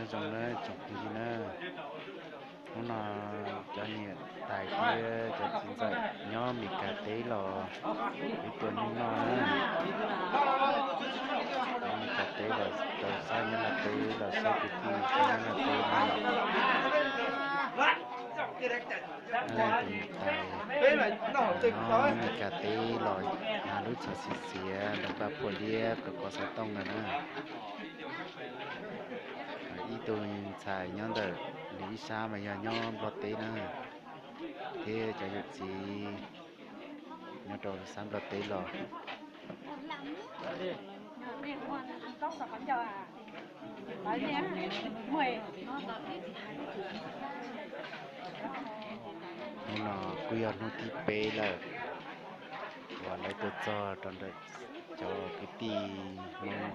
Zoo na tsoom phooj ywg na, hnub no cov niam tais thiab cov txiv ntxawm nyob Meskas teb los yuav tuaj noj no na. Nyob Meskas teb los rau sab Nyab Laj teb los saib kwv tij sab Nyab Laj teb no. Tus niam tais nyob Meskas teb los hnav lub tsho xiav xiav nrog npaj phuaj liab rau kov xov tooj no na. Ib tug ntxhais nyob ntawm nws ib sab mas yog nyob Nplog teb na, thiab cov yawm txiv nyob rau sab Nplog teb los. Hnub no kuj yog hnub thib peb lawm uas lawv tuaj txog rau ntawm cov kwv tij Hmoob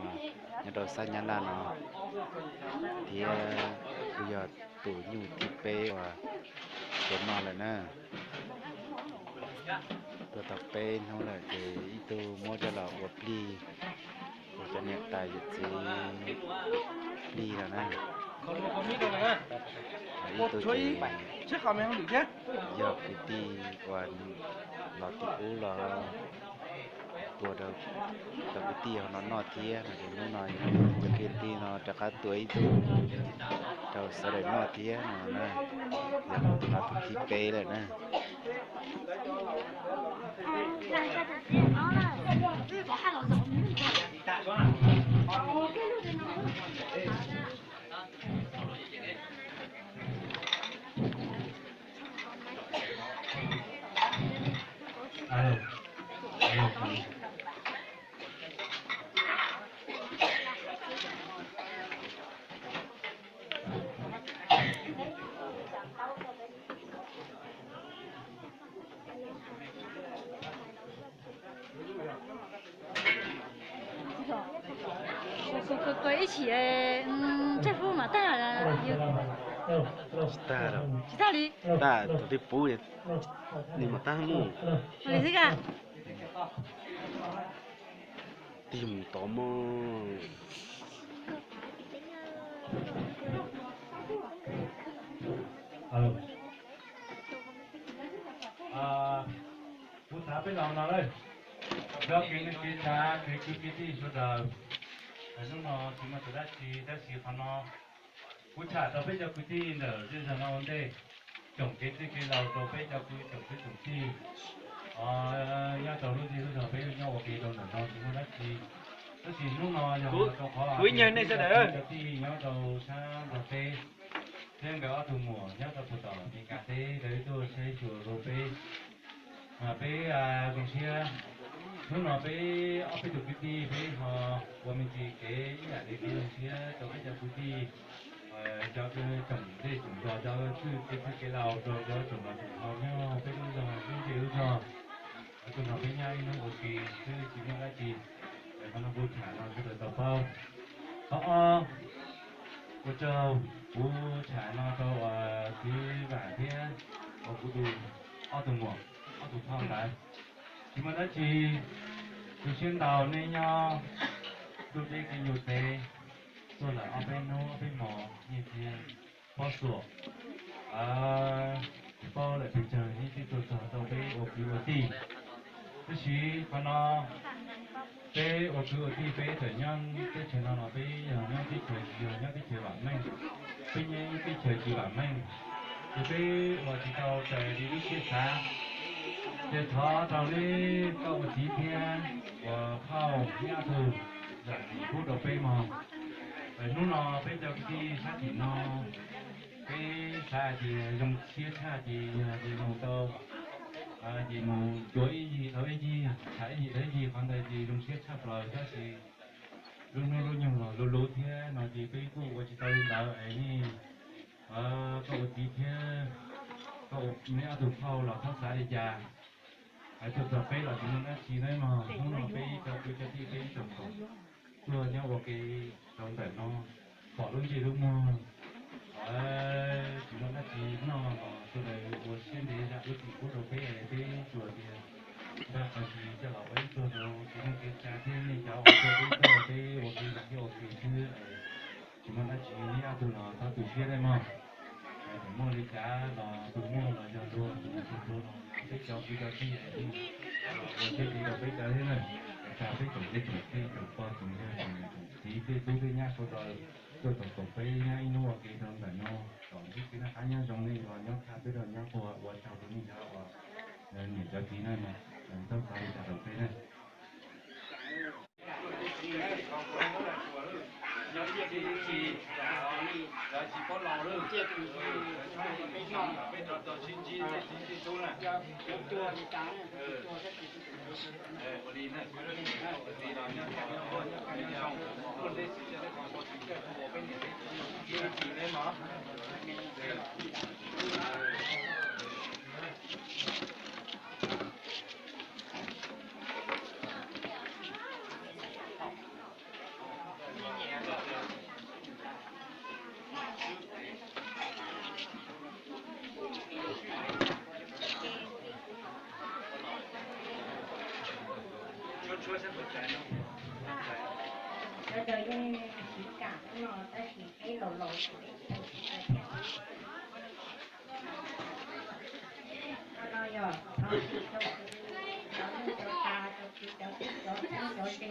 nyob rau sab Nyab Laj no, thiab kuj yog tus nyuj thib peb uas tuaj noj lawm na. Tuaj tau peb hnub lawm ces ib tug muab coj los ua plig, ua cov niam tais yawm txiv plig no na. Ib tug ces yog kwv tij uas los tim ub los tua rau cov kwv tij hauv no noj thiab no ces hnub no cov kwv tij no rov qab tua ib tug rau sawv daws noj thiab no na. Yog tus no tus thib peb lawm na. Ib chim tsaj fub mas tag, tsis tag li, tag tus twb pub, nim mas tag mus li xwb ka. Tig mus tod mog. Kuv xav peb los no lawm, nrog kev neeg kev tsav kev kwv kev tij sawv daws. Hnub no tsis muaj tus dab tsi tab sis qhov no kuv tham rau peb cov kwv tij ntawm zej zog no ua ntej, tsoom kev txwj kev laus rau peb cov kwv tsoom kwv tsoom tij nyob rau lub zej lub zog peb nyob ua ke rau ntawm no tsis muaj dab tsi. Tab sis hnub no yog rau qhov cov tij nyob rau sab Nplog teb thiab nkawd ob tug muam nyob rau puag tom Meskas teb nkawd tuaj saib xyuas rau peb. Peb zoo siab, hnub no peb ob peb tug kwv tij peb ho ua me ntsis kev ib yam li peb zoo siab rau peb cov kwv tij, cov tsoom zej tsoom zos, cov txwj kev txwj kev laus rau cov tsoom laus tsoom hlob nyob peb lub zog lub zej lub zog. Tus no peb nyob ib hnub ua ke xwb tsis muaj dab tsi. Qhov no kuv tham no sawv daws tau paub. Qhov ob, ua tsaug kuv tham no rau uas txiv Vam thiab uas kuv tus ob tug muam, ob tug phauj ntawd. Tsis muaj dab tsi, tu siab ntau nej nyob ntuj deb kev ncua teb tuaj lawm ob peb hnub ob peb hmos nyiaj txiag pob xuam, tsis paub lawm pes tsawg nej twb tuaj txog tau peb ua kwv ua tij. Tab sis qhov no peb ua kwv ua tij peb txawm nyob teb chaws no los peb yog nyob teb chaws tsis yog nyob teb chaws vam meej, peb nyob teb chaws tsis vam meej, ces peb ua tsis tau raws li lub siab xav. Ces thov rau nej koj ua txiv thiab uas phauj nyob tug zam txim pub rau peb mog. Hnub no peb cov kwv tij sab tim no peb xav hais tias zoo siab tshaj ces yog ces mus tau, ces mus cuav ib yig dhau ib yig, tham ib yig dhau ib yig qhov ntawd ces zoo siab tshaj plaws tab sis lub hnub lub nyoog los luv luv thiab no ces peb kuj ua tsis tau li ntawd es nej, koj ua txiv thiab koj ua neb ob tug phauj los txhob xav li cas. Hais txog peb los tsis muaj dab tsi na mog, hnub no peb cov kwv cov tij peb tsoom tuaj nyob ua ke rau ntawm no, pom lub ntsej lub muag tsis muaj dab tsi noj los sawv daws ua siab ntev zam lub txim pub rau peb, peb tsuas tias npaj qhov tsis coj los ua ib tug rau kev neej kev tsav thiab nej cov ua rau peb tuaj peb ua ke zam thiab ua ke xwb. Tsis muaj dab tsi, neb Tus los txhob tu siab thiab mog. Tseem muaj li cas los tus muaj los yog luag, tus tuag los yog peb cov kwv cov tij, ua siab ntev rau peb cov thiab na. Tag peb tsoom teb tsoom chaw tsoom pog tsoom yawg tsoom txiv tej tub tej nyab sawv daws tuaj tau koom peb nyob ib hnub ua ke rau ntawm no, kom ntsib kev noj qab nyob zoo, nej los nyob tshaj peb rau nyob puag, ua tsaug rau nej cov uas niam cov txiv na, txhob txhob li cas rau peb na. Sawv daws yeej siv kam no tab sis peb laus laus ces peb tsis tau siv thiab. No yog thov txim rau kwv, cov neej cov tsa, cov kwv cov tij, cov tub cov ntse,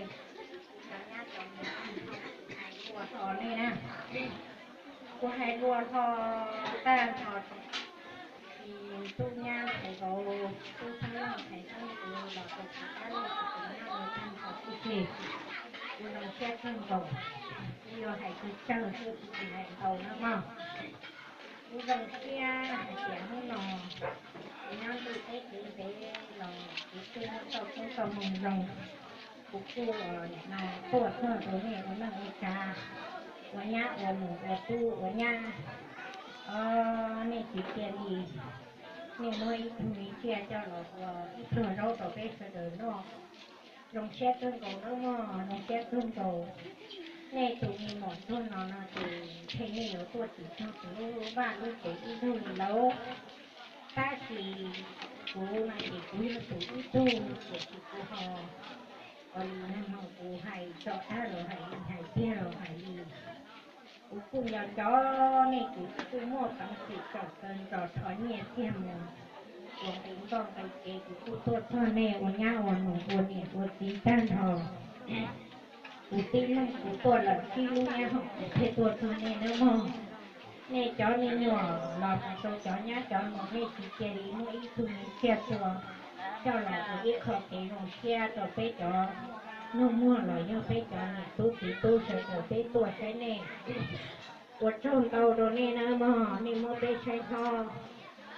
cov nyab cov nus, hais ua txog nej na. Kuv hais ua txog tag nrho, tub nyab thaiv vauv, tub xeeb leej thaiv xeeb ntxwv los tau tsis tab lej tus nyab ua tag nrho tib si. Kuv zoo siab kawg nkaus, kuv yuav hais kawg tsawg xwb kuv tsis hais ntau na mog. Kuv zoo siab hais tias hnub no kuv nyob ntuj teb kwv ntev los kuv kuj muaj txoj koob txoj hmoo zoo. Kuv kuj nim no tuaj txog rau nej ua neej ua tsa, ua nyab ua nus ua tub ua nyab, nej tsis cia li, nej muab ib tug me tsiaj coj los ua ib pluag zaub rau peb sawv daws noj. Zoo siab kawg nkaus nawb mog, zoo siab kawg nkaus. Nej tus me muam ntsuag no no ces ntshe nej yuav tuaj tsis txog kuv lub vaj lub tsev ib zaug li lauj. Tab sis kuv no ces kuv yog tus ib tug, tiam sis kuv ho ua li no kuv hais tso tag los hais li, hais tiag los hais li. Kuv kuj nco nco nej, kuv kuj muaj peev xwm kom kaw ntsos thov nyiaj txiag mus ua nqi nkoj nqi kev, kuv kuj tuaj txog nej ua nyab ua nus ua niam ua txiv tag nrho. Kuv tib leeg kuv tuaj lawm tsib lub nyab hoom kuv thiaj tuaj txog nej nawb mog. Nej cov me nyuam los mus rau cov nyab cov nus, nej tsis cia li muab ib tug me tsiaj tua coj los ua ib qho kev zoo siab rau peb cov nug muag los yog peb cov niam tub txiv tub sawv daws peb tuaj saib nej. Ua tsaug ntau rau nej nawb mog, nej muab peb saib hlob,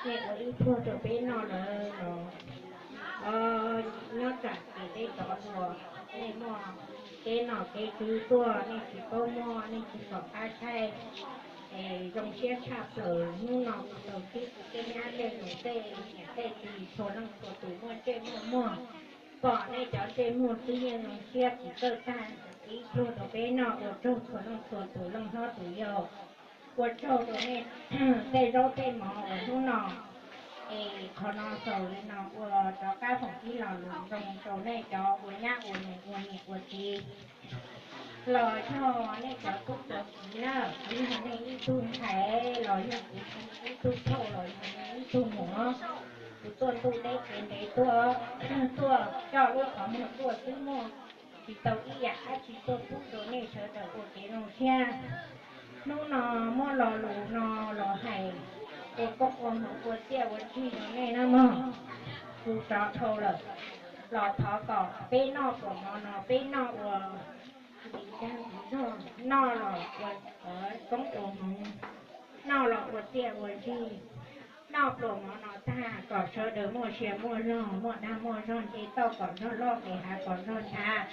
nej ua ib pluag rau peb noj lawm los nyob tsam ces peb cov hluas, nej muaj kev nom kev tswv tuaj, nej tsis paub muaj, nej tsis pom qab saib. Es zoo siab tshaj plaws hnub no kuv tau ntsib kuv tej nyab tej nus tej niam tej txiv txhua leej txhua tus muaj ntsej muaj muag, pom nej cov ntsej muag xwb yeej zoo siab tsis txawj tag, ib pluag rau peb noj. Ua tsaug txhua leej txhua tus, leej hlob tus yau. Ua tsaug rau nej tej zaub tej mov uas hnub no es qhov no xaus li no ua rov qab foom ib lo lus zoo rau nej cov ua nyab ua nus ua niam ua txiv los yog nej cov tub cov kiv na, kuv yog nej ib tug ntxhais los yog kuv ib tug phauj los yog nej ib tug muam, kuv tuaj ntuj teb kev ntev tuaj, tuaj coj lub qhov muag tuaj xwb muaj tsis tau ib yam dab tsi tuaj pub rau nej sawv daws ua kev zoo siab. Hnub no muab lo lus no los hais ua koob ua hmoov ua txiaj ua ntsig rau nej na mog. Kuv rov dhau lawm, los thov kom peb noj pluas mov no peb noj ua noj los ua koob ua hmoov, noj los ua txiaj ua ntsig, noj pluas mov no tag kom sawv daws muaj sia muaj zog, muaj dag muaj zog, nce toj kom zog loj, nqis hav kom zog ntshav.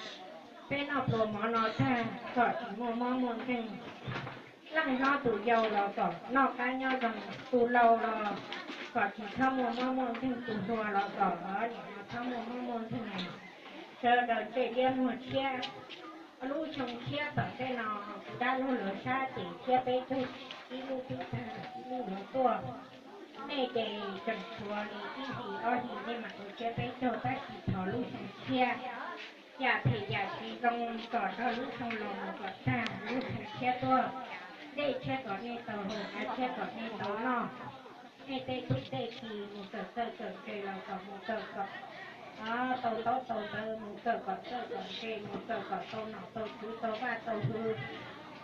Peb noj pluas mov no tag kom tsis muaj mob muaj nkeeg. Leej hlob tus yau los kom noj qab nyob zoo, tus laus los kom tsis txhob muaj mob muaj nkeeg, tus hluas los kom nim no txhob muaj mob muaj nkeeg. Sawv daws ntsej liab muag tshiab. Lub xyoo tshiab tom ntej no kuv dab laug lawv sab ces tshiab peb caug ib lub twb tag, ib lub yuav tuaj. Nej ces tseem tshuav li ib hlis ob hlis nej mam ua tshiab peb caug, tab sis thov lub xyoo tshiab yam phem yam tsis zoo kom nrog lub xyoo laus mus kom tag, lub xyoo tshiab tuaj. dej tshiab kom nej tau haus, av tshiab kom nej tau noj. Nej tej tub tej ki mus kawm txawj kawm ntse los kom mus kawm kom tau ntaub tau ntawv, mus kawm kom txawj kom ntse, mus kawm kom tau nom tau tswv tau vaj tau hwj.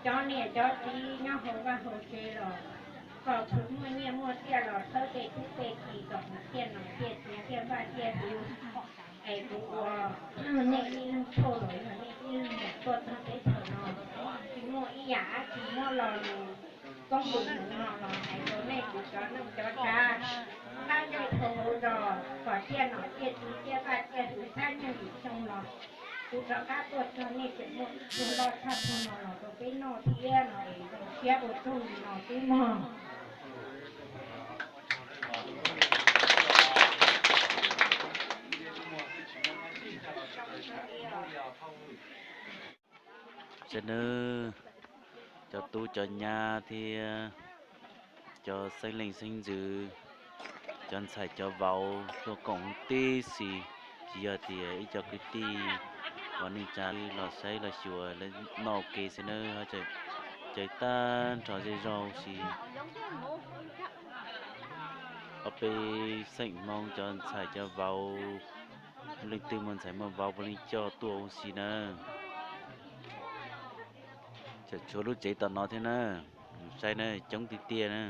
Cov niam cov txiv nyob hauv vaj hauv tsev los kom txhob muaj nyiaj muaj txiaj los txhawb tej tub tej ki kom mus ciaj nom ciaj txiv ciaj vaj ciaj hwj. Es kuv ua nej ib leeg txhua los yog nej ib leeg tuaj txog teb chaws no, tsis muaj ib yam dab tsi muab los mus koob mus no los hais rau nej kuv cov neej cov tsav, pab nej dhau hauv zos kom ciaj nom ciaj txiv ciaj vaj ciaj hwj thab nyiaj lwm xyoo los. Kuv rov qab tuaj txog nej tseem muaj ib tug loj tshaj tug no los rau peb noj thiab no es zoo siab ua tsaug li no xwb mog. Saib nawb, cov tub cov nyab thiab cov xeeb leej xeeb ntxwv, cov ntxhais cov vauv tuaj koom tib si, tsis yog tias ib co kwv tij uas neej tsa los saib los xyuas lawv noj ua ke xwb nawb, ho tseem tag nrho zej zog huv si. Ob peb xeem Hmoob cov ntxhais cov vauv, leej twg muaj ntxhais muaj vauv puav leej coj tuaj huv si na. Tseem tshuav lub tsev tom no thiab na, saib na, coob tiag tiag na.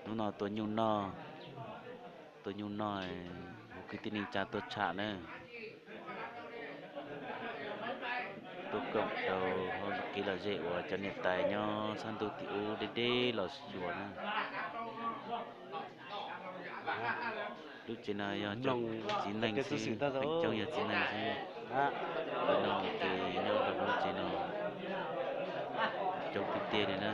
Hnub no tua nyuj noj, tua nyuj noj, hu kwv tij neej tsa tuaj tsham na. Tuaj koom rau hauv kev lom zem uas cov niam tais nyob sab ntuj tim ub deb deb los xyuas na. Lub tsev no yog txiv neej xwb, feem coob yog txiv neej xwb. Lawv noj ua ke nyob rau lub tsev no, coob tiag tiag li na.